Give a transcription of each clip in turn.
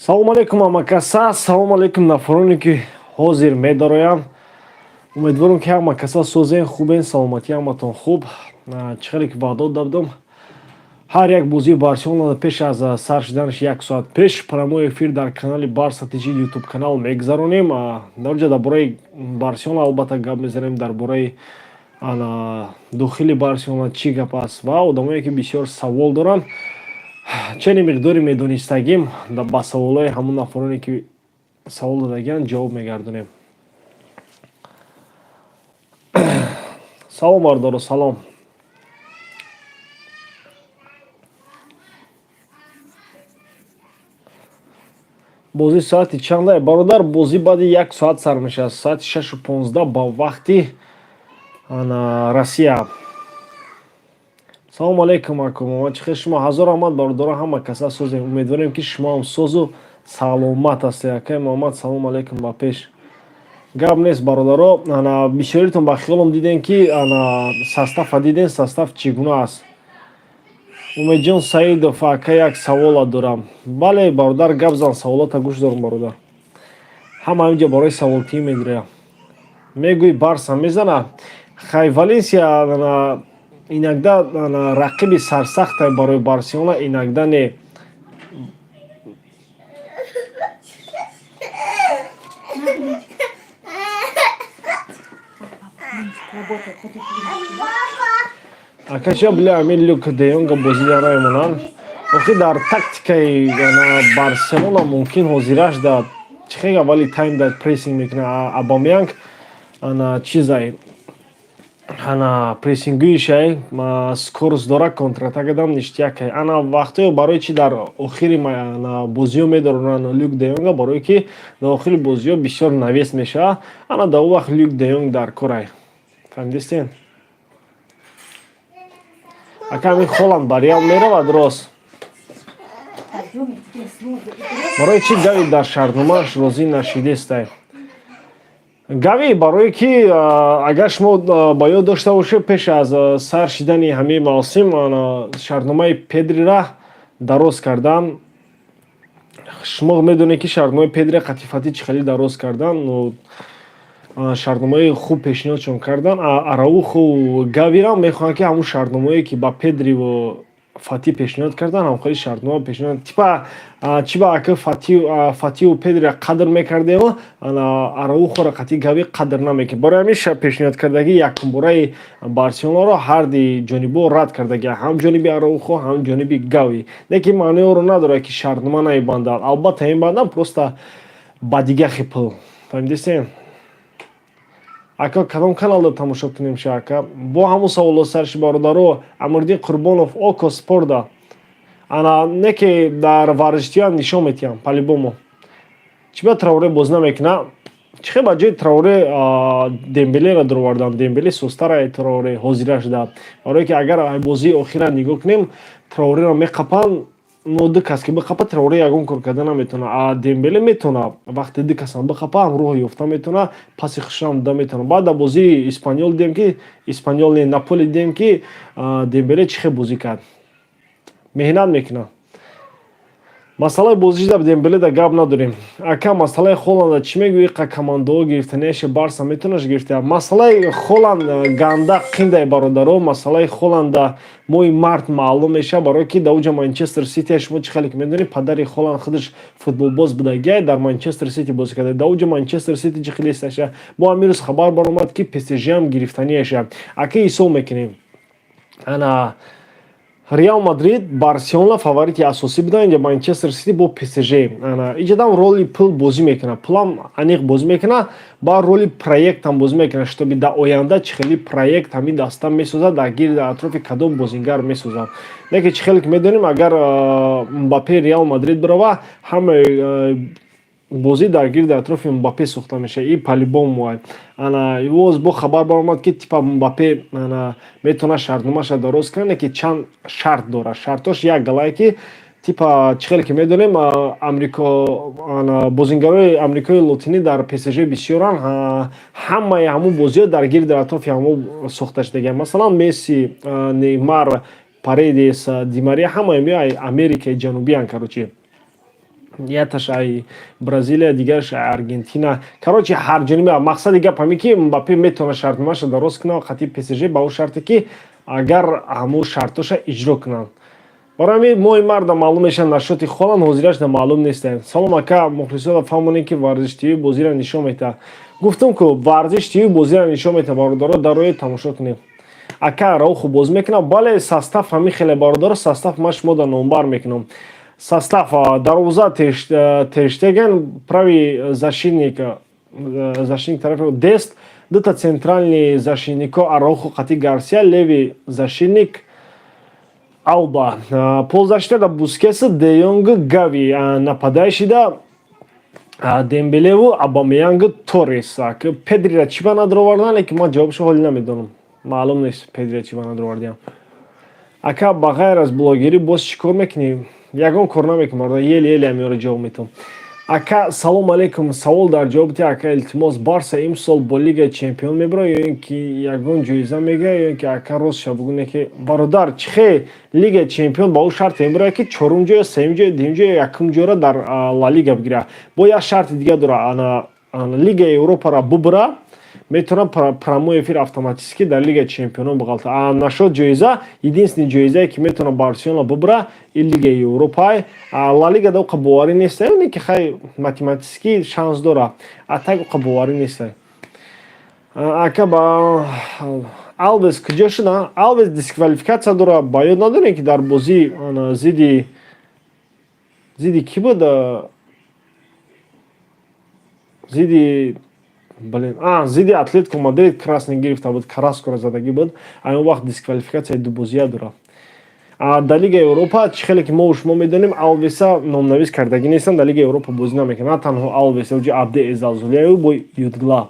Салому алейкум, ҳамакаса, салому алейкум, нафароне, ки ҳозир медароям. Умедворам, ки ҳама каса созен, хубен, саломатӣ ҳаматон хуб. Чӣ хеле ки ваъда дода будам, ҳар як бозии Барселона пеш аз сар шуданаш як соат пеш прямой эфир дар канали Барса ТЖ Ютуб канал мегузаронем. Дар ҷо дар бораи Барселона албатта гап мезанем, дар бораи дохили Барселона чӣ гап аст ва одамое, ки бисёр савол доранд, чени миқдори медонистагим ба саволҳои ҳамон нафароне, ки савол додагианд, ҷавоб мегардонем. Салом, бардоро, салом. Бозӣ соати чанда, бародар? Бозӣ баъди як соат сар мешавад, соати 6:15 ба вақти Россия. Салому алейкум, акум, чӣ хел шумо? Ҳазор раҳмат, бародаро, ҳама каса созем. Умедворем, ки шумоам созу саломат ҳастед. Акай Муҳаммад, салому алейкум. Ба пеш гап нест, бародаро. Ана, бисёритон ба хиёлам дидем, ки ана состава дидем, состав чӣ гуна аст. Умедҷон Саидов: ака, як савола дорам. Бале, бародар, гап зан, саволота гӯш дорам. Бародар, ҳама инҷа барои саволтиҳӣ медироям. Мегӯй, Барса мезана? Хай, Валенсия иногда рақиби сарсахте барои Барселона, иногда не. Акача, бля, ами Люк де Йонга бозӣ дар намемонанд. Охи, дар тактикаи Барселона мумкин ҳозираш да чӣ хел аввали тайм да прессинг мекунад Абамянг, ана чизай, ана прессингӯишай, скорость дора, контратака дам ништякай. Ана вақтҳое барои чи дар охири бозиҳо медоронанд Люк де Йонга? Барое ки дар охири бозиҳо бисёр навес мешавад. Ана дар он вақт Люк де Йонг дар корай, фаҳмидистен? Ака, ҳамин Холанд ба Реал меравад, рост? Барои чӣ Гави дар шартномааш розӣ нашидестай? Гави барое ки, агар шумо ба ёд дошта бошед, пеш аз сар шидани ҳамаи мавсим шартномаи Педрира дароз кардан. Шумо медонед, ки шартномаи Педрира қатифатӣ чӣ хеле дароз кардан, шартномаи хуб пешниҳодшон кардан. Арауху Гавирам мехоҳанд, ки ҳамун шартномае, ки ба Педриву Фати пешниҳод кардан, ҳамхели шартнома пешниҳод. Типа чӣ ба ака Фатиу Педрира қадр мекардем, Араухоро қатъи Гави қадр намекард. Барои ҳамин пешниҳод кардагӣ якумбораи Барселонаро ҳарди ҷонибо рад кардагӣ, ҳам ҷониби Араухо, ҳам ҷониби Гави. Лекин маънои онро надорад, ки шартнома намебандад. Албатта мебандад, просто ба дига хел пул, фаҳмидистем? Ака, кадом каналда тамошо кунем ша? Ака, бо ҳамун саволо сарши, бародаро. Амирдин Қурбонов, Око Спорда. Ана не ки дар варзиштиам нишон метиҳам по-любому. Чӣ ба Траоре боз намекуна? Чӣ хел ба ҷои Траоре Дембелеро дуровардан? Дембеле сустара Траоре ҳозира шуда, барое ки агар бозии охира нигоҳ кунем, Траореро меқапанд, но ду кас ки биқапа, Траоре ягон кор карда наметавона, а Дембеле метавона. Вақте ду касам биқапа, ҳам роҳ ёфта метавона, паси хушам дода метавона. Баъд дар бозии Испаньол дидем, ки Испаньол не, Наполи дидем, ки Дембеле чӣ хел бозӣ кард, меҳнат мекунад. Масъалаи бозишда Дембеле да гап надорем. Ака, масъалаи Холанда чӣ мегӯӣ? Қа командаҳо гирифтанияше, Барса метавонаш гирифта? Масъалаи Холанд ганда қиндай, бародаро. Масъалаи Холанда моҳи март маълум мешавад, барое ки дар уҷа Манчестер Сити, шумо чӣ хеле ки медонед, падари Холанд худаш футболбоз будагиай, дар Манчестер Сити бозӣ карда. Дар уҷа Манчестер Сити чӣ хеле исташа. Бо ҳамин рӯз хабар баромад, ки ПСЖам гирифтанияша. Ака, ҳисоб мекунем, ана Реал Мадрид, Барселона фаворити асосӣ буданд, инҷа Манчестер Сити бо ПСЖ. Иҷадам роли пул бозӣ мекунад, пулам аниқ бозӣ мекунад, ба роли проектам бозӣ мекунад, чтобы дар оянда чӣ хели проект ҳамин даста месозад, дар гирди атрофи кадом бозингар месозад. Лекин чӣ хеле ки медонем, агар Мбаппе Реал Мадрид бирава, ҳамаи бозӣ дар гирди атрофи Мбаппе сохта мешавад и по-любому. Ана боз бо хабар баромад, ки типа Мбаппе ана метавонад шартномаша дароз кунад, лекин чанд шарт дорад. Шартош як галае, ки типа чӣ хеле ки медонем, Амрико бозингарои Амрикои Лотинӣ дар ПСЖ бисёранд, ҳамаи ҳамун бозиҳо дар гирди атрофи ҳамон сохта шудагианд. Масалан, Месси, Неймар, Паредес, Ди Мария, ҳамаи Америкаи Ҷанубианд, короче. Яташ ай Бразилия, дигараш ай Аргентина. Короче, ҳарҷониба мақсади гап ҳаме, ки Мбаппе метавонад шартномаашро дароз кунад қати ПСЖ, ба он шарте, ки агар ҳамун шартоша иҷро кунанд. Барои ҳамин моҳи марда маълум мешавад насчёти Холанд, ҳозираш маълум нестем. Салом, ака, мухлисода фаҳмонем, ки Варзиш ТВ бозиро нишон медиҳад. Гуфтум ку, Варзиш ТВ бозиро нишон медиҳад, бародаро, дарои тамошо кунем. Ака, Араухо бозӣ мекунад? Бале, состав ҳамин хеле, бародаро, состав ман шумо дар номбар мекунам. Состав: дарвоза Терштеген, правый защитник, защитник тарафи Дест, дута центральный защитнико Араухо қати Гарсия, левый защитник Алба, полузащитада Бускес, Де Йонг, Гави, нападающийда Дембелеву, Абамеянг, Торрес. Педрира чӣ ба надровардан, лекин ман ҷавобшо ҳоли намедонам, маълум нест, Педрира чӣ ба надровардиам. Ака, ба ғайр аз блогерӣ боз чӣ кор мекунӣ? Ягон кор намекунам, еле еле ҳамиёро ҷавоб метавам. Ака, салом алейкум, савол дар ҷавоб ти, ака, илтимос, Барса имсол бо Лигаи чемпион мебарад ё ин ки ягон ҷоиза мегирад, ё ин ки, ака, ростша бугӯне ки, бародар, чӣ хел Лигаи чемпион? Ба ӯ шарте мебарад, ки чорум ҷо, сеюм ҷо, дуюм ҷо, якум ҷоро дар Ла Лига бигирад. Бо як шарти дига дорад: Лигаи Европаро бубара, метавонад прямой эфир автоматически дар Лигаи чемпионон бағалта. А насчёт ҷоиза, единственный ҷоизае, ки метавонад Барселона бубара, ин Лигаи Европа. Ла Лига да уқа боварӣ нест, не ки хай, математически шанс дора, а так уқа боварӣ нест. Ака, ба Алвес куҷо шуда? Алвес дисквалификатсия дора, ба ёд надорем, ки дар бозӣ зидди кӣ буд, зидди, блин, зидди Атлетико Мадрид красный гирифта буд, Караскоро задагӣ буд. Ай он вақт дисквалификатсияи дубозия дорад. Дар Лигаи Европа, чӣ хеле ки мо шумо медонем, Алвеса номнавис кардагӣ нестанд, дар Лигаи Европа бозӣ намекунад. На танҳо Алвес, уҷи Абде Эзалзулияю бо Юдгла.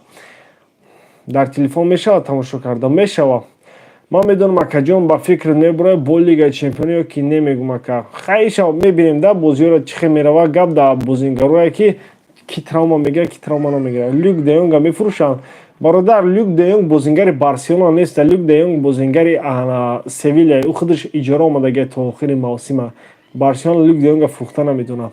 Дар телефон мешавад тамошо карда? Мешавад. Ман медонам, акаҷон, ба фикр мебурад бо Лигаи чемпионӣ ё ки немегум, ака. Хайша, мебинем да бозиҳоро, чӣ хел меравад. Гап дар бозингарое, ки травма мегирад, ки травма намегирад. Люк де Йонга мефурӯшанд? Бародар, Люк де Йонг бозингари Барселона нест, Люк де Йонг бозингари Севилия, ӯ худаш иҷора омадага то охири мавсима. Барселона Люк де Йонга фурӯхта наметавонад.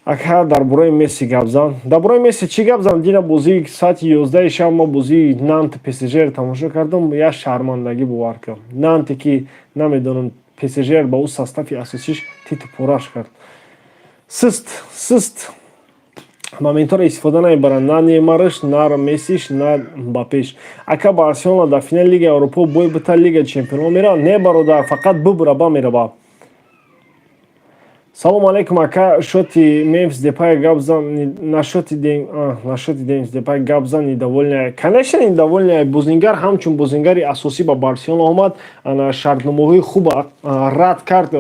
Ака, дар бораи Месси гап зан. Дар бораи Месси чӣ гап зан? Дина бозии соати 11-и шаб ма бозии Нант ПСЖ тамошо кардам, як шармандагӣ, бовар кардам. Нанте, ки намедонам, ПСЖ ба ӯ состави асосиш титу пораш кард. Сист сист моментҳоро истифода намебаранд, на Неймарш, на Мессиш, на Мбаппеш. Ака, Барселона дар финали Лигаи Аврупо бой бита, Лигаи чемпионон меравад? Не, бародар, фақат бубура, ба мерава. Салому алейкум, ака, шоти Мемфис Депай гап зан, насчёти Мемфис Депай гап зан. Недовольная, конечно, недовольная. Бозингар ҳамчун бозингари асосӣ ба Барселона омад, шартномаҳои хуб рад кард,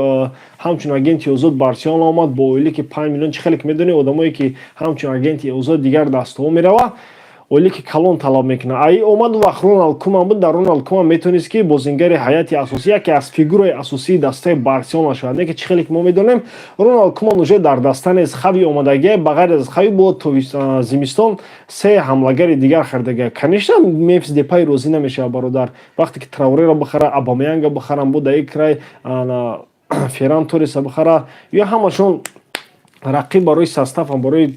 ҳамчун агенти озод Барселона омад бо ойлики 5 миллион. Чӣ хеле ки медонӣ, одамое, ки ҳамчун агенти озод дигар дастҳо мерава, ойлики калон талаб мекунад. Ай омад, вақт Роналд Куман буд. Дар Роналд Куман метавонист, ки бозингари ҳайати асосӣ, яке аз фигураи асосии дастаи Барселона шавад. Не ки чӣ хеле ки мо медонем, Роналд Куман уже дар даста нест, Хави омадагия. Ба ғайр аз Хави бо зимистон се ҳамлагари дигар харидагия. Конечно, Мемфис Депай розӣ намешавад, бародар. Вақте ки Траореро бихара, Абамеянга бихарам, бо дар край Ферран Торреса бихара, ё ҳамашон рақиб барои составам, барои,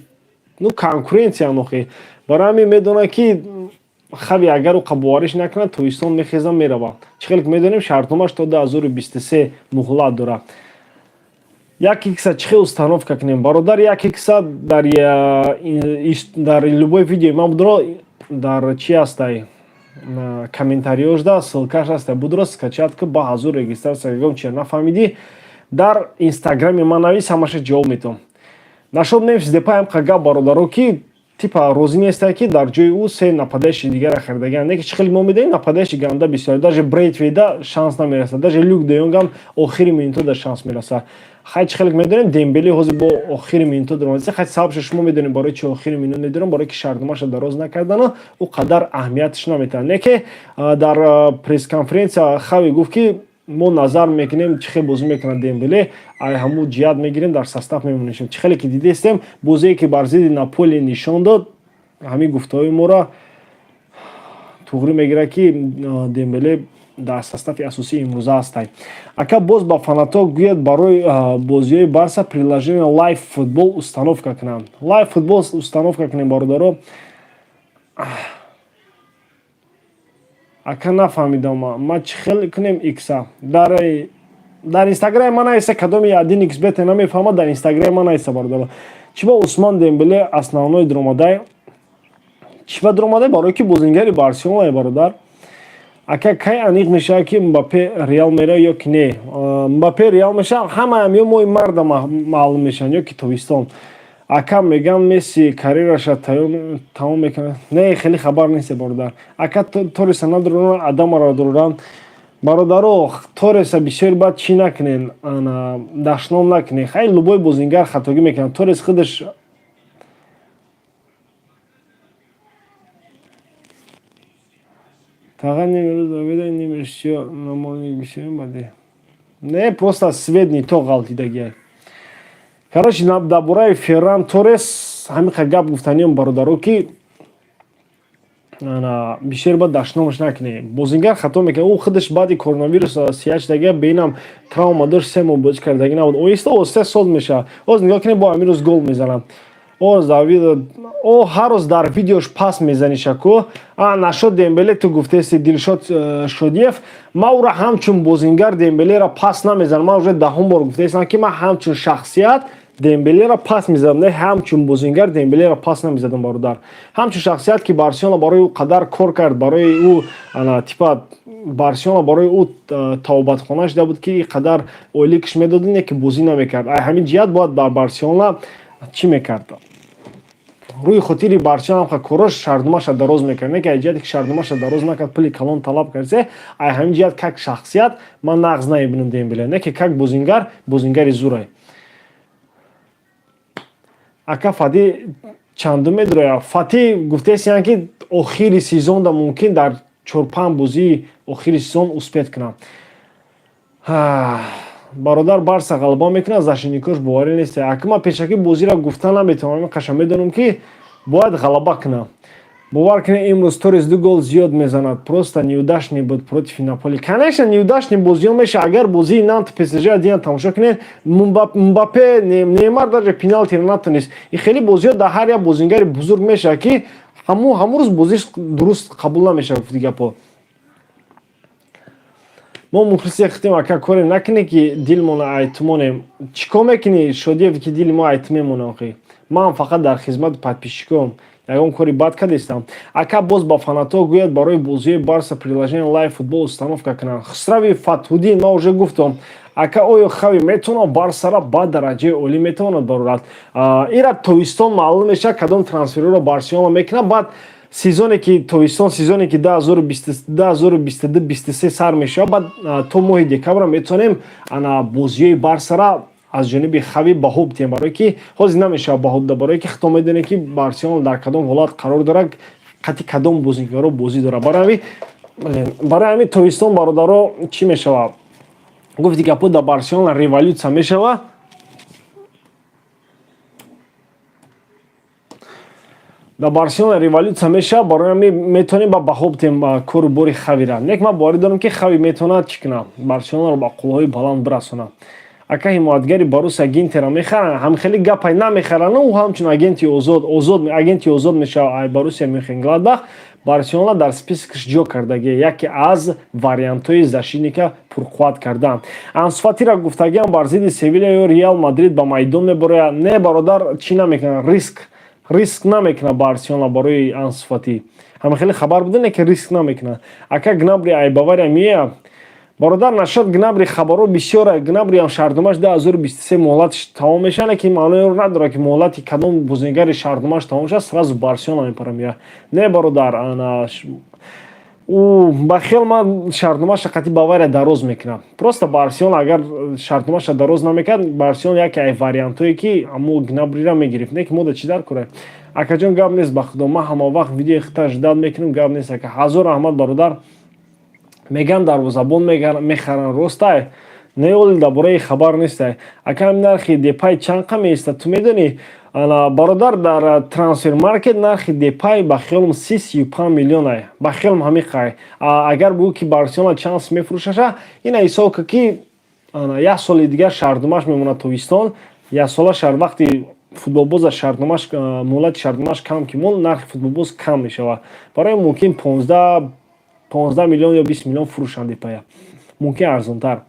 ну, конкуренсиян охи. Барои ҳамин медонад, ки Хави агар ӯ қабовариш накунад, тобистон мехеза, меравад. Чӣ хеле ки медонем, шартномааш то 2023 муҳлат дорад. Як икса чӣ хел установка кунем? Бародар, як икса дар любой видеои ман будро, дар чи ҳастай, комментариёшда ссылкаш ҳастай, будро, скачать ки, ба ҳазур регистрация. Ягон чи нафаҳмидӣ, дар Инстаграми ман навис, ҳамаша ҷавоб метавам. Насчёт Мемфис Депай ҳам гап, бародаро, ки типа розӣ нестай, ки дар ҷои ӯ се нападающий дигара харидагианд. Не ки чӣ хеле мо медонем, нападающий ганда бисёр, даже Брейтвейда шанс намерасад, даже Люк де Йонгам охири минутода шанс мерасад. Хай, чӣ хеле медонем, Дембели ҳозир бо охири минуто даромад. Хай, сабабша шумо медонем, барои чи охири минут медорам: барои ки шартномаша дароз накардану ӯ қадар аҳамияташ наметавад. Не ки дар пресс-конференсия Хави гуфт, ки мо назар мекунем, чӣ хел бозӣ мекунад Дембеле, ай ҳамун ҷиҳат мегирем, дар состав мемонем. Чӣ хеле ки дидестем, бозие, ки бар зидди Наполи нишон дод, ҳамин гуфтаҳои моро туғрӣ мегирад, ки Дембеле Дар состави асосии имрӯза ҳастай. Ака, боз ба фанато гӯяд, барои бозиҳои Барса приложение Live Football установка кунанд. Live Football установка кунем, бародаро. Ака, нафаҳмидам, ма чӣ хел кунем икса? Дар Инстаграми ман нависа. Кадоми один xbet намефаҳмад, дар Инстаграми ман нависа, бародаро. Чӣ ба Усман Дембеле основной дромадай? Чӣ ба дромадай? Барое ки бозингари Барселона, бародар. Ака, кай аниқ мешавад, ки Мбаппе Реал меравад ё ки не? Мбаппе Реал мешавад, ҳамаам ё моҳи марда маълум мешаванд, ё ки тобистон. Ака, меган, Месси карьераша тамом мекунад. Не, хеле хабар нест, бародар. Ака, Торреса надоранд, Адамаро доранд. Бародаро, Торреса бисёр бад чӣ накунен, дашном накунен. Хай, любой бозингар хатогӣ мекунад. Торрес худаш тага немерӯз обеда немерсиё намони бисёр баде. Не, просто свет не то ғалтидагиай. Короче, дар бораи Ферран Торрес ҳамин гап гуфтаниам, бародаро, ки бисёр бад дашномаш накунем. Бозингар хато мекунад. Ӯ худаш баъди коронавирус сиҳат шудагия, беинам травма дошт, 3 моҳ бозӣ кардагӣ набуд. Оҳиста оҳиста соз мешавад. Оз нигоҳ кунед, бо ҳамин рӯз гол мезанад. Оз о ҳар рӯз дар видеош пас мезанишаку. А нашод Дембеле ту гуфтеси, Дилшод Шодиев, ман ӯро ҳамчун бозингар Дембелеро пас намезанам. Ман уже даҳум бор гуфтаистам, ки ман ҳамчун шахсият Дембелеро пас мезадам, не ҳамчун бозингар Дембелеро пас намезадам, бародар. Ҳамчун шахсият, ки Барселона барои ӯ қадар кор кард, барои ӯ типа Барселона барои ӯ тавбатхона шуда буд, ки қадар ойликш медод, не ки бозӣ намекард. Ай ҳамин ҷиҳат бояд бар Барселона чӣ мекард? Рӯи хотири Барселона ҳам корош шартномаша дароз мекард. Не ки ай ҷиҳате ки шартномаша дароз накард, пули калон талаб кард. Се ай ҳамин ҷиҳат как шахсият ман нағз намебинам Дембеле, не ки как бозингар, бозингари зурай. Ака, Фати чандум медрояд? Фати гуфтесиян, ки охири сезонда мумкин дар чор-панҷ бозии охири сезон успеть кунад. Бародар, Барса ғалаба мекунад, защитникош боварӣ нест. Ака, ман пешакӣ бозиро гуфта наметавонам, қаша медонам, ки бояд ғалаба кунам. Бовар кунед, имрӯз Торрес ду гол зиёд мезанад. Просто неудачный буд против Наполи. Конечно, неудачный бозиҳо меша. Агар бозии Нант, ПСЖ диан тамошо кунед, Мбаппе, Неймар даже пеналтиро натонист. И хеле бозиҳо дар ҳар як бозингари бузург мешавад, ки ҳамун рӯз бозиш дуруст қабул намешавад, гуфти гапҳо. Мо мухлиси хитем, ака, коре накунӣ, ки дилмона айтмонем. Чӣ кор мекунӣ, Шодиев, ки дили мо айт мемона? Охи, ман фақат дар хизмати подписчиком, ягон кори бад кардистам. Ака, боз ба фанато гӯяд, барои бозиҳои Барса приложение Live Football установка кунанд. Хусрави Фатҳуддин, ман уже гуфтам. Ака, оё Хави метавонад Барсара ба дараҷаи олӣ метавонад барорад? Ира тобистон маълум мешавад, кадом трансферҳоро Барселона мекунад. Баъд сезоне ки тобистон, сезоне ки 2022-23 сар мешавад, баъд то моҳи декабра метавонем ана бозиҳои Барсара аз ҷониби Хави баҳо бидиҳем, барое ки ҳозир намешавад баҳо дода, барое ки худтон медонед, ки Барселона дар кадом ҳолат қарор дорад, қати кадом бозингаро бозӣ дорад. Барои ҳамин тобистон, бародаро, чӣ мешавад, гуфти гапҳо, дар Барселона революция мешавад. Дар Барселона революция мешавад. Барои ҳамин метавонем ба баҳо бидиҳем кору бори Хавира. Нек ман боварӣ дорам, ки Хави метавонад чӣ кунад, Барселонаро ба қуллаҳои баланд бирасонад. Ака, ҳимоятгари Боруссия Гинтера мехаранд? Ҳам хеле гапай, намехаранд. Ӯ ҳамчун агенти озод, озод, агенти озод мешавад. Ай Боруссия Мюнхенгладбах Барселона дар спискаш ҷо кардагӣ, яке аз вариантҳои защитника пурқувват кардан. Ансу Фатира гуфтагиам, бар зидди Севиля ё Реал Мадрид ба майдон мебарояд? Не, бародар, чӣ намекунад, риск намекунад Барселона барои Ансу Фати. Ҳама хеле хабар буда, не ки риск намекунад. Ака, Гнабри ай Бавария меяд? Бародар, нашад Гнабри хабарҳо бисёра. Гнабриам шартномаш 2023 муҳлатиш тамом мешавад, лекин маънои онро надорад, ки муҳлати кадом бозингари шартномаш тамом шавад, сразу Барселона мепара меояд. Не, бародар, ана ӯ ба хел ман шартномаша қати Бавария дароз мекунад. Просто Барселона агар шартномаша дароз намекард, Барселона яке ай вариантҳое ки ҳамо Гнабрира мегирифт. Не ки мода чӣ дар кора. Акаҷон, гап нест, ба худо, ман ҳама вақт видеои хита ждать мекунам. Гап нест, ака, ҳазор раҳмат, бародар. Меган, дарвозабон мехаранд, ростай? Не, оли дар бораи хабар нестай. Ака, нархи Депай чанд қа меистад, ту медонӣ? Бародар, дар Трансфер Маркет нархи Депай ба хиёлам 30-35 миллион ай, ба хиёлам ҳамин қай. Агар бугӯ, ки Барселона чанд мефурӯшаша, ина ҳисоб ка, ки як соли дигар шартномааш мемонад. Тобистон яксола шар вақти футболбоза шартномаш, муҳлати шартномаш кам ки монд, нархи футболбоз кам мешавад. Барои мумкин 15 миллион ё 20 миллион фурӯшанд Депая, мумкин арзонтар.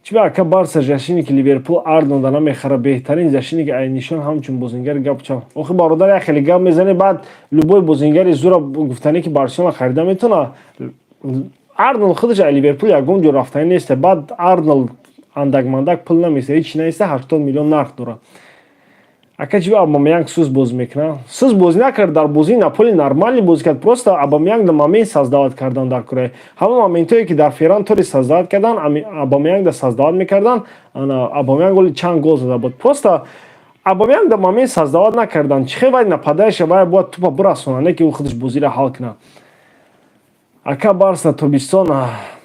Чӣ ба, ака, Барса защитники Ливерпул Арнолда намехара? Беҳтарин защитник ай нишон ҳамчун бозингар гап чам. Охи, бародар, як хеле гап мезанӣ, баъд любой бозингари зура гуфтанӣ, ки Барселона харида метавона. Арнолд худаш ай Ливерпул ягон ҷо рафтанӣ нест. Баъд Арнолд андак-мандак пул наместа, ҳеҷ неста, 80 миллион нарх дорад. Ака, чӣ ба Абамеянг суст бозӣ мекунад? Суст бозӣ накард, дар бозии Наполи нормально бозӣ кард. Просто Абамеянг момент создавать кардан дар кура. Ҳамон моментое, ки дар Ферран Торрес создавать кардан, Абамеянг да создавать мекардан. Абамеянг оли чанд гол зада буд. Просто Абамеянг да момент создавать накардан. Чӣ хел вай нападающий, вай бояд тупа бирасонад, не ки ӯ худаш бозиро ҳал кунад. Ака, Барса тобистон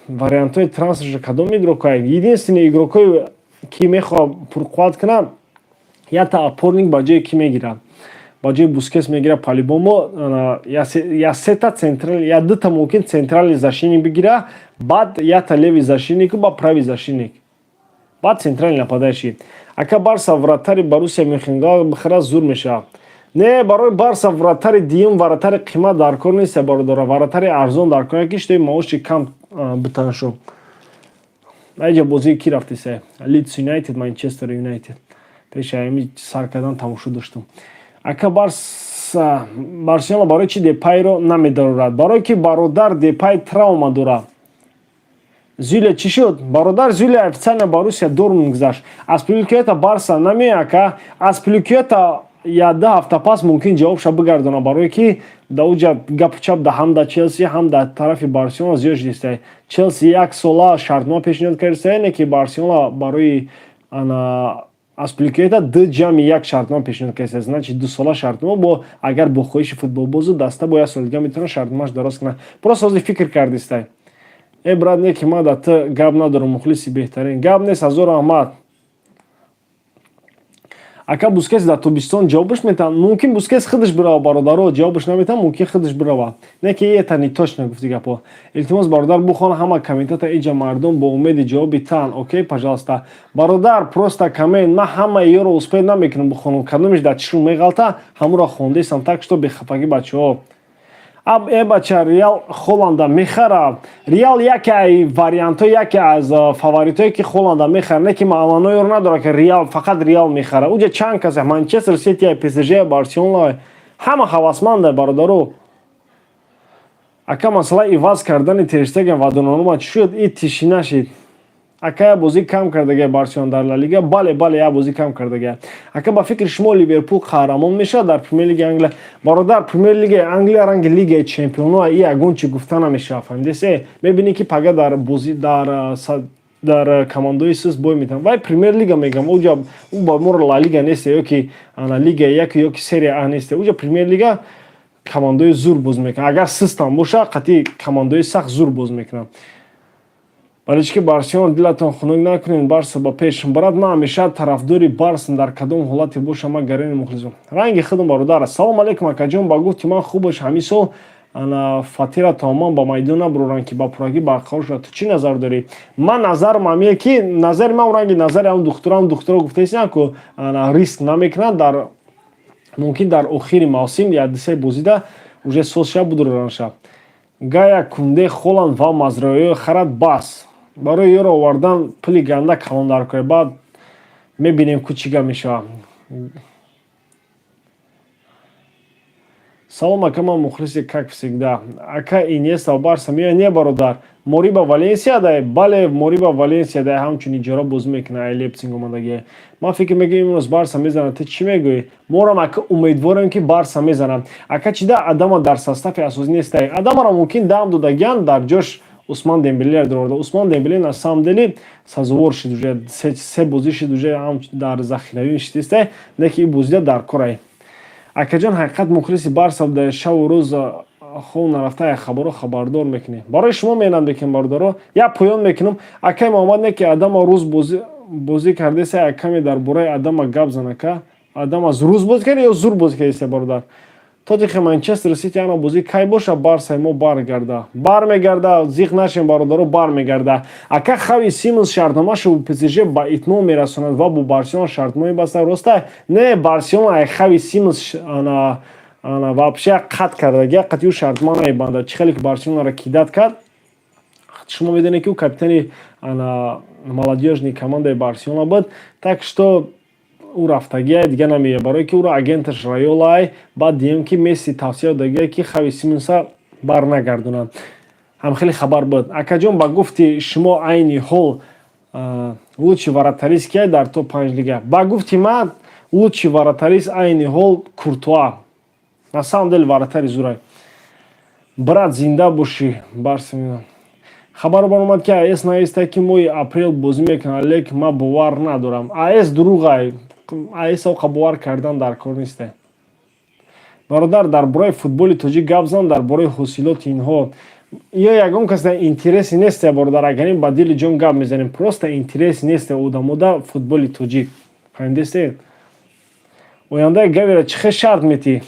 вариантҳои трансферша кадом игрокҳое? Единственный игрокҳое, ки мехоҳад пурқувват кунад, якта опорник ба ҷои кӣ мегирад? Ба ҷои Бускес мегирад по-любому, я сета централ, я дута мумкин центральный защитник бигира, баъд якта левый защитнику ба правый защитник, баъд центральный нападающий. Ака, Барса вратари Боруссия Мюнхенгладбах бихара, зур мешавад? Не, барои Барса вратари дуюм, вратари қимат дар кор нест, бародара. Вратари арзон дар кор, ки штои маоши кам битанашу. Аҷа бозии ки рафтисе? Лидс Юнайтед, Манчестер Юнайтед. Пеши ами сар кардан тамошо доштум. Ака, Барса, Барселона барои чи Депайро намедарорад? Барое ки, бародар, Депай травма дорад. Зюле чӣ шуд, бародар? Зюле официально Боруссия Дортмунд гузашт. Аспиликуэта Барса наме, ака. Аспиликуэта я 2 ҳафта пас мумкин ҷавобша бигардона, барое ки да уҷа гапу чап да ҳам да Челси, ҳам дар тарафи Барселона зиёд шудиста. Челси як сола шартнома пешниҳод кардиста, не ки Барселона барои ана Аспиликуэта 2+1 шартнома пешниҳод кардиста, значит, 2 сола шартнома. Бо агар бо хоҳиши футболбозу даста бо як соли дига метавонад шартномаш дароз кунад. Просто ҳозир фикр кардиста. Э, брат, не ки ман да ту гап надорам, мухлиси беҳтарин. Гап нест, ҳазору аҳмад. Ака, Бускес дар тобистон ҷавобаш метавон? Мумкин Бускес худаш бирава, бародаро, ҷавобаш наметавон, мумкин худаш бирава, не ки это не точно гуфти гапо. Илтимос, бародар, бухон ҳама комментата, иҷа мардум бо умеди ҷавоби тан. Окей, пожалуйста, бародар, просто коммент ман ҳамаи ёро успеть намекунам бухонам, кадомеш дар чишум меғалта, ҳамуро хондесам, так что бехафагӣ, бачаҳо. Э, бача, Реал Холанда мехара. Реал яке ай вариантҳо, яке аз фаворитҳое, ки Холанда мехара, не ки маънои ёро надорад, ки Реал, фақат Реал мехара. Уҷа чанд кас: Манчестер Сити, ПСЖ, Барселона, ҳама ҳавасманда, бародаро. Ака, масъала иваз кардани Терштеген ва Донарума чӣ шуд? И тишина шид. Ака, як бозӣ кам кардагия Барселона дар Ла Лига? Бале, як бозӣ кам кардагия. Ака, ба фикри шумо, Ливерпул қаҳрамон мешавад дар Премер Лигаи Англия? Бародар, Премер Лигаи Англия ранги Лигаи Чемпионо, и ягон чи гуфта намешавад, фаҳмидесе? Мебинӣ, ки пага дар бозӣ дар командаҳои суст бой метавонад. Вай Премер Лига мегам, уҷа ӯ ба моро Ла Лига несте ё ки Лига як ё ки Серия А несте. Уҷа Премер Лига командаҳои зур бозӣ мекунад. Агар сустам боша, қатъи командаҳои сахт зур бозӣ мекунанд. Вале чи ки Барселона, дилатон хунук накунед, Барса ба пеш. Брат, ман ҳамеша тарафдори Барсам, дар кадом ҳолате бошам, ман гарени мухлисам ранги худам, бародар. Салом алейкум, акаҷон, ба гуфти ман хубаш ҳамин сол ана Фатира тамоман ба майдон набуроранд, ки ба пуррагӣ барқарор шавад. Ту чӣ назар дорӣ? Ман назарам ҳамие, ки назари ман ранги назари ҳам духтурам. Духтуро гуфтаистам, ку риск намекунанд, дар мумкин дар охири мавсим як дусе бозида уже соз шава, будуроранд шав. Гая, Кунде, Холанд ва Мазраои харад, бас. Барои ёро овардан пули ганда калон дар кор. Баъд мебинем, ку чӣ гап мешавад. Салом, ака, ман мухлиси, как всегда. Ака, Инеста Барса меояд? Не, бародар. Мориба Валенсия дай? Бале, Мориба Валенсия дай, ҳамчун иҷора бозӣ мекунад, ай Лейпсинг омадагӣ. Ман фикр мекунам, имрӯз Барса мезанад. Ту чӣ мегӯӣ? Морам, ака, умедворем, ки Барса мезанад. Ака, чида Адама дар состави асосӣ нестай? Адамаро мумкин дам додагиан, дар ҷош Усман Дембелеро дароварда. Усман Дембеле на самом деле сазовор шид, уже се бозӣ шид, уже ҳам дар захиравӣ шидистай, лекин ин бозида дар корай. Акаҷон, ҳақиқат мухлиси Барса буда, шаву рӯз хоб нарафта як хабаро хабардор мекунем. Барои шумо меҳнат мекунем, бародаро. Як поён мекунам. Акай Муҳаммад, не ки Адама рӯз бозӣ кардеса, як каме дар бораи Адама гап зан, ака. Адам аз рӯз бозӣ кард ё зур бозӣ кардиста, бародар? Тоттенхем, Манчестер Сити ана бозӣ кай боша? Барсаи мо баргарда, бармегарда, зиқ нашем, бародаро, бармегарда. Ака, Хави Симонс шартномашу ПСЖ ба итмом мерасонад ва бо Барселона шартнома мебастад, роста? Не, Барселона ай Хави Симонс ана вообще қатъ кардагия, қатъи ӯ шартнома намебандад. Чӣ хеле ки Барселонаро кидать кард, шумо медонед, ки ӯ капитани ана молодёжный командаи Барселона буд. Так что ӯ рафтагия, дига намея, барое ки ӯро агенташ Райолай. Баъд дием, ки Месси тавсия додагия, ки Хави Симонса барнагардонад. Ҳам хеле хабар буд. Акаҷон, ба гуфти шумо, айни ҳол лучший вратарь кия дар топ 5 лига? Ба гуфти ман, лучший вратарь айни ҳол Куртуа. На самом деле вратарь зурай. Брат, зинда бошӣ. Барса хабар баромад, ки АС нависта, ки моҳи апрел бозӣ мекунад, лекин ман бовар надорам. АС дурӯғай, АС оқа бовар кардан дар кор несте, бародар. Дар бораи футболи тоҷик гап зан, дар бораи ҳосилоти инҳо. Ё ягон кас интереси несте, бародар. Агар ин ба дили ҷон гап мезанем, просто интерес несте одамода футболи тоҷик, фаҳмидесте? Ояндаи Гавира чӣ хел шарт метӣ?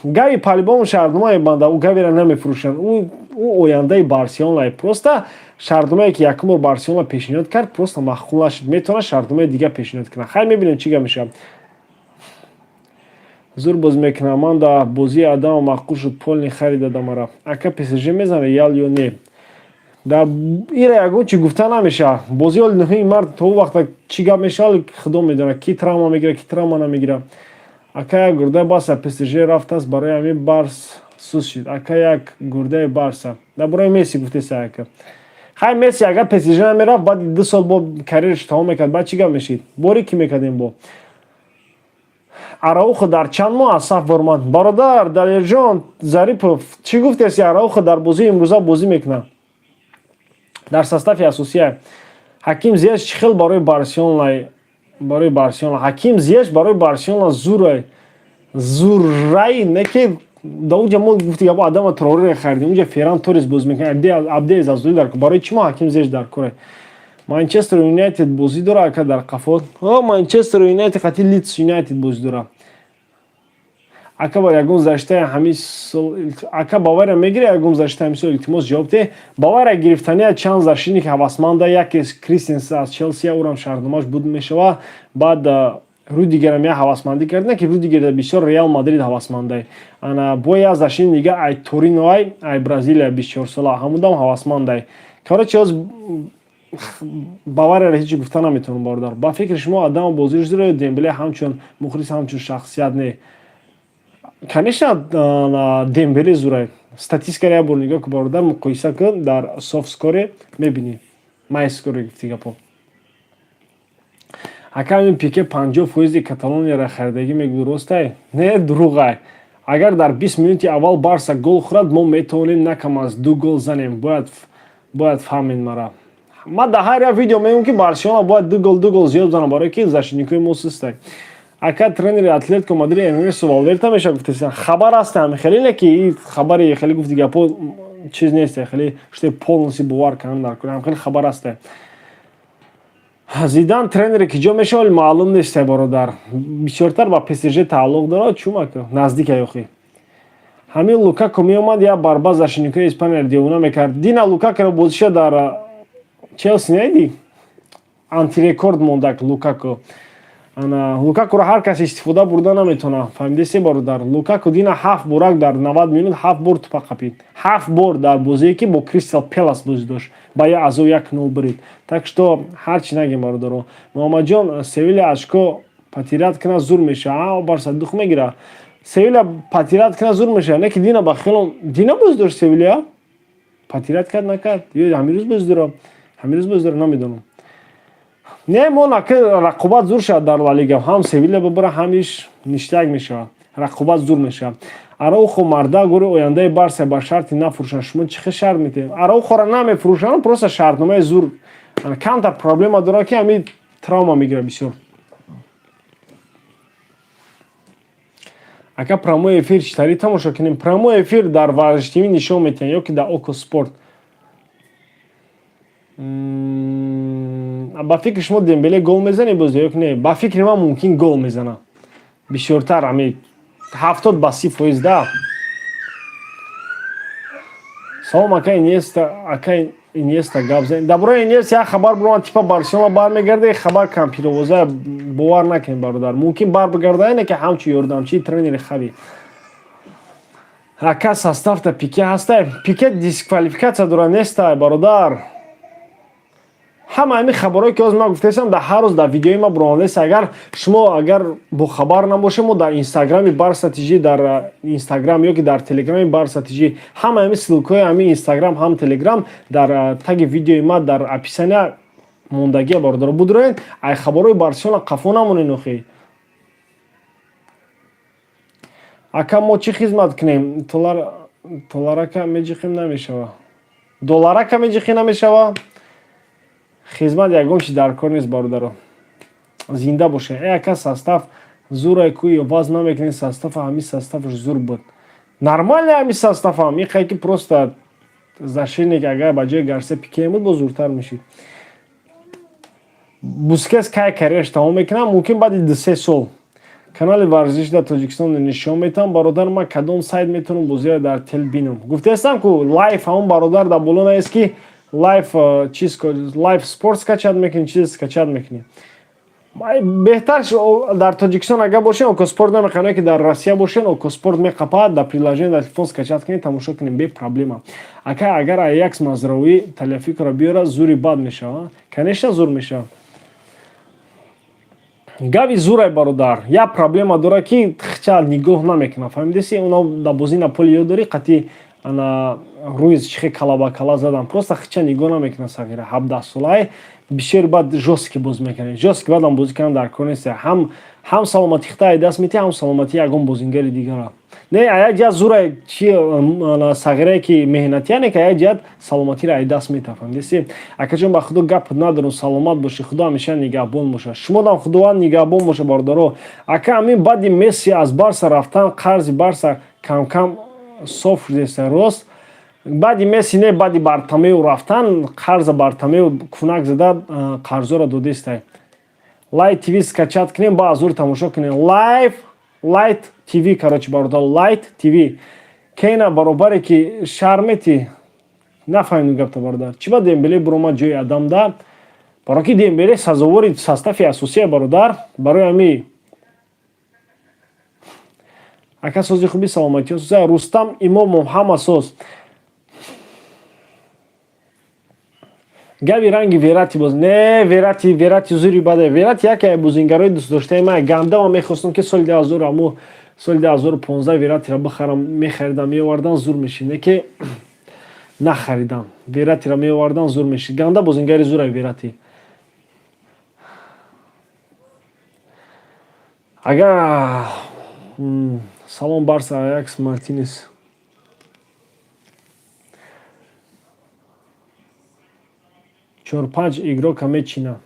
Гави по-любому шартнома мебанда, ӯ Гавира намефурӯшанд. Ӯ ояндаи Барселона. Просто шартномае, ки якум бор Барселона пешниҳод кард, просто маъқул нашуд. Метавонад шартномаи дига пешниҳод кунад. Хайр, мебинем, чӣ гап мешавад. Зур боз мекунам. Ман дар бозии Адама маъқул шуд, полный харид Адамара. Ака, ПСЖ мезана Реал ё не? Дар ира ягон чӣ гуфта намешавад. Бозии оли 9 март, то ӯ вақта чӣ гап мешавад, худо медонад, ки травма мегирад, ки травма намегирад. Ака, як гурдаи Барса ПСЖ рафтааст, барои ҳамин Барс сус шид. Ака, як гурдаи Барса дар бораи Месси гуфтеса, ака. Хай, Месси агар ПСЖ намерафт, баъди 2 сол бо карьераш тамом мекард, баъд чӣ гап мешид? Бори кӣ мекардем? Бо Араухо дар чанд моҳ аз саф баромад? Бародар Далерҷон Зарипов, чӣ гуфтеси? Араухо дар бозии имрӯза бозӣ мекунад, дар состави асосия. Ҳаким Зиеш чӣ хел барои Барселона? Барои Барселона Ҳаким Зиеш барои Барселона зурай, зуррай, не ки да уҷа мо гуфти гапо Адама Траореро харидем, уҷа Ферран Торрес бозӣ мекунад, Абде Эззалзули дар. Барои чӣ мо Ҳаким Зиеш дар кора? Манчестер Юнайтед бозӣ дора, ака, дар қафо? Манчестер Юнайтед қати Лидс Юнайтед бозӣ дора. Ака, ба ягон защитаи ҳамин сол, ака, Бавария мегира ягон защита ҳамин сол? Илтимос, ҷавоб те. Бавария гирифтания чанд защитник ҳавасманда. Яке Кристенсен аз Челсия, ӯрам шартномаш буд мешава. Баъд Рудигерам як ҳавасмандӣ кард, ки Рудигер бисёр Реал Мадрид ҳавасмандай. Ана бо як защитник дига ай Торино, ай Бразилия, 24 сола, ҳамудам ҳавасмандай. Короче, ҳоз Баварияро ҳеҷ гуфта наметавонам, бародар. Ба фикри шумо, Адама бозиш дора ё Дембеле? Ҳамчун мухлис, ҳамчун шахсият не, конечно, Дембеле зурай. Статистикаро як бор нигоҳ кун, бародар, муқоиса кун, дар Софтскоре мебинӣ, Майскоре гуфти гапо. Ака, ҳамин Пике 50 фоизи Каталонияро харидагӣ мегӯ, ростай? Не, дурӯғай. Агар дар 20 минути аввал Барса гол хӯрад, мо метавонем на кам аз ду гол занем. Бояд фаҳмед мара. Ман дар ҳар як видео мегӯям, ки Барселона бояд ду гол, ду гол зиёд занад, барое ки защитникои мо сустай. Ака, тренери Атлетико Мадрид Эрнесто Валверде мешавад, гуфтесан. Хабар ҳастам хеле, не ки хабари хеле, гуфти гапо, чиз нест, хеле шуте полностью бовар кардан дар кор. Хеле хабар ҳасте. Зидан тренери ки ҷо мешавад, маълум нест, бародар. Бисёртар ба ПСЖ тааллуқ дорад, чумак наздик охи. Ҳамин Лукако меомад, як барба защитникои Испанияро девона мекард. Дина Лукакоро бозиша дар Челси наидӣ? Антирекорд мондак Лукако. Ана Лукакоро ҳар кас истифода бурда наметавонад, фаҳмидеси, бародар? Лукако дина ҳафт борак дар 90 минут ҳафт бор тупа қапид, ҳафт бор, дар бозие, ки бо Кристал Пелас бозӣ дошт, ба як азо 1-0 бирид. Так что ҳар чӣ нагем, бародаро. Муҳаммадҷон, Севиля очко потерять кунад, зур мешавад. Барса дух мегирад. Севиля потерять кунад, зур мешавад. Не ки дина ба хелом дина бозӣ дошт, Севиля потерять кард, накард ё ҳамин рӯз бозӣ дорад? Ҳамин рӯз бозӣ дорад, намедонам. Не, мо наки рақобат зур шавад дар Ла Лига, ҳам Севиля бибара, ҳамиш ништяк мешавад, рақобат зур мешавад. Араухо марда гури ояндаи Барса, ба шарти нафурӯшанд. Шумо чӣ хел шарт метиҳед? Араухоро намефурӯшанд, просто шартномаи зур. Камтар проблема дорад, ки ҳамин травма мегирад бисёр. Ака, прямой эфир чӣ тари тамошо кунем? Прямой эфир дар Варзиш ТВ нишон метиҳанд ё ки дар Око Спорт. Ба фикри шумо, Дембеле гол мезане боз ё не? Ба фикри ман, мумкин гол мезана. Бисёртар ами 70 ба 30% да. Салом, ака Иньеста, ака Иньеста гап зан. Дар бораи Иньеста як хабар бурмад, типа Барселона бармегарда. Хабар кампировоза, бовар накунед, бародар. Мумкин бар бигарда, не ки ҳамчун ёрдамчии тренери Хави. Ака, составта Пике ҳаста? Пике дисквалификатсия дора, неста, бародар. Ҳама ҳамин хабарое, ки ҳозир ман гуфтаистам, дар ҳар рӯз дар видеои ма буромадааст. Агар шумо агар бохабар набошед, мо дар инстаграми Барса ТЖ, дар инстаграм ё ки дар телеграми Барса ТЖ, ҳама ҳамин ссылкаҳои ҳамин инстаграм ҳам телеграм дар таги видеои ма дар описания мондагия, бародаро. Будроен, ай хабарҳои Барселона қафо намонед охи. Ака, мо чӣ хизмат кунем? Толарака меҷиқим, намешава. Долларака меҷиқӣ, намешава. Хизмат ягон чи дар кор нест, бародаро. Зинда бошед. Э, ака, состав зурай ку, вазн намекунед состава? Ҳамин составаш зур буд, нормально ҳамин составам. Иқай ки просто защитник агар ба ҷои Гарсе Пике буд, боз зуртар мешид. Бускес кай карьераш тамом мекунам? Мумкин баъди 2-3 сол. Канали варзиш дар Тоҷикистон нишон метавам, бародар? Ман кадом сайт метавонам бозиро дар тел бинам? Гуфтаистам ку, лайф ҳамон, бародар, дар боло наест ки лайф чиз, Лайф Спорт скачать мекунӣ, чиз скачать мекунӣ. Беҳтар дар Тоҷикистон агар бошен, Окоспорт намеқабад, ки дар Россия бошен, Окоспорт меқапад. Дар приложение дар телефон скачать кунед, тамошо кунед бе проблема. Ака, агар Аякс Мазравӣ Талияфикро биёрад, зури бад мешавад? Конечно, зур мешавад. Гави зурай, бародар, як проблема дорад, ки хча нигоҳ намекунад, фаҳмидаси? Оно дар бозии Наполи ёд дорӣ, қати ана Руиз чихе калабакала задан, просто хча нигоҳ намекунад. Сағира, 17-солаи, бисёр бад жёсткий боз мекунад. Жёсткий бадам бозӣ кардан дар кор нест. Ҳам саломатӣ хита даст метиҳ, ҳам саломатии ягон бозингари дигара. Не, а як ҷиҳат зурай чи сағирае ки меҳнатия, не ки а як ҷиҳат саломатиро ай даст метиҳ, фаҳмидаси? Акаҷон, ба худо гап надорум, саломат бошӣ, Худо ҳамеша нигаҳбон бошад. Шумодам Худованд нигаҳбон боша, бародаро. Ака, ҳамин баъди Месси аз Барса рафтан қарзи Барса камкам соф шудеста, рост? Баъди Месси не, баъди Бартомеу рафтан қарза Бартомеу кунак зада қарзоро додестай. Лайт ТВ скачать кунем, ба азур тамошо кунем. Лайв Лайт ТВ, короче, бародар, Лайт ТВ. Кейна баробаре ки шармети, нафаҳмидем гапта, бародар. Чӣ ба Дембеле буромад ҷои Адамда? Баро ки Дембеле сазовори состави асосия, бародар, барои ҳами. Ака, сози, хуби, саломатӣ. Рустам Имомов, ҳама соз. Гави ранги Верати боз не? Верати, Верати зури баде. Верати яке бозингарои дӯстдоштаи ман. Гандама мехостам, ки соли дуҳазору аму соли 2015 Вератиро бихарам. Мехаридам, меовардан, зур мешид. Не ки нахаридам. Вератиро меовардан, зур мешид. Ганда бозингари зурай Верати. Агар салом, Барса, Аякс, Мартинес. Чор-панҷ игрока мечина.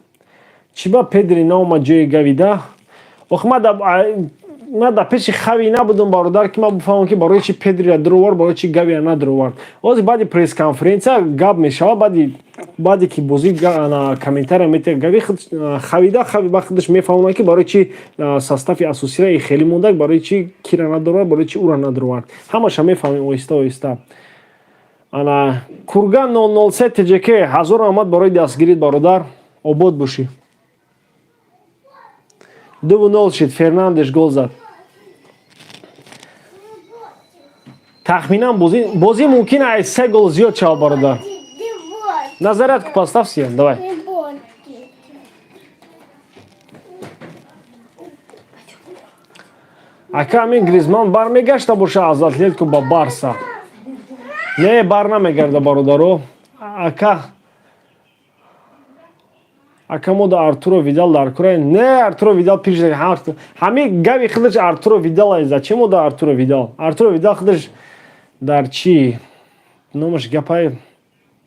Чӣ ба Педри наомад ҷои Гавида? Ох, ман дар пеши Хави набудам, бародар, ки ман бифаҳмам, ки барои чи Педрира дуровард, барои чи Гавира надуровард. Ҳозир баъди пресс-конференсия гап мешавад, баъде ки бозӣ комментария метиҳад Гави, Хавида, Хави ба худаш мефаҳмонад, ки барои чи состави асосира и хеле мондак, барои чи кира надуровард, барои чи ӯра надуровард. Ҳамаша мефаҳмем оҳиста оҳиста. Ана Курган 003 ТЖК, ҳазор раҳмат барои дастгирит, бародар, обод бошӣ. 2-0 шид, Фернандеш гол зад. Тахминан бозӣ мумкин ай се гол зиёд шавад, бародар. На зарядку поставь себе, давай. Ака, ҳамин Гризман бармегашта боша аз Атлетико ба Барса? Не, бар намегарда, бародаро. Ака, мо да Артуро Видал дар кора? Не, Артуро Видал пир. Ҳамин Гави худаш Артуро Видал. Зачем мо да Артуро Видал? Артуро Видал худаш дар чӣ номаш гапай,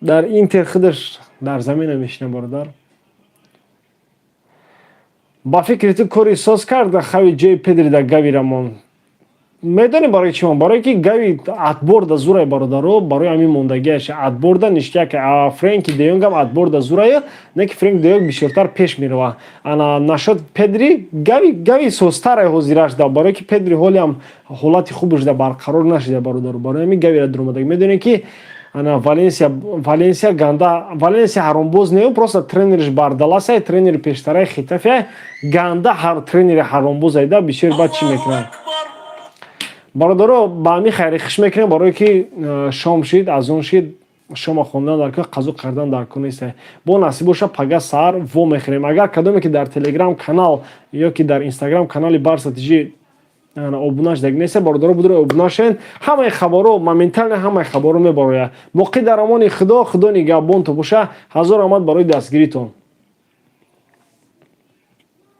дар Интер худаш дар замина мешина, бародар. Ба фикри ту, кори соз карда Хави ҷои Педри да Гави рамон? Медонем барои чӣ мон? Барое ки Гави отборда зурай, бародаро, барои ҳамин мондагиаш. Отборда ништяк. Френки Деёнгам отборда зурая, не ки Френк Деёнг бисёртар пеш мерава. Ана нашод Педри, Гави созтарай ҳозираш да, барое ки Педри ҳолиам ҳолати хубаш да барқарор нашида, бародаро, барои ҳамин Гавира дуромадаг. Медонем, ки ана Валенсия ганда, Валенсия ҳаромбоз не, просто тренериш Бардаласай, тренери пештараи Хетафе, ганда ҳар тренери ҳаромбоз айда бисёр. Баъд чӣ мекунад, бародаро? Ба ҳамин хайри хиш мекунем, барое ки шом шид, азон шид, шома хондан дар кор, қазо кардан дар кор нест. Бо насиб боша, пага саҳар во мехӯрем. Агар кадоме ки дар Телеграм канал ё ки дар Инстаграм канали Барса ТЖ обуна шудаги нест, бародаро, будро обуна шавед. Ҳамаи хабаро моментально, ҳамаи хабаро мебарояд. Боқӣ дар амони Худо, Худо нигаҳбонтон боша. Ҳазор раҳмат барои дастгиритон.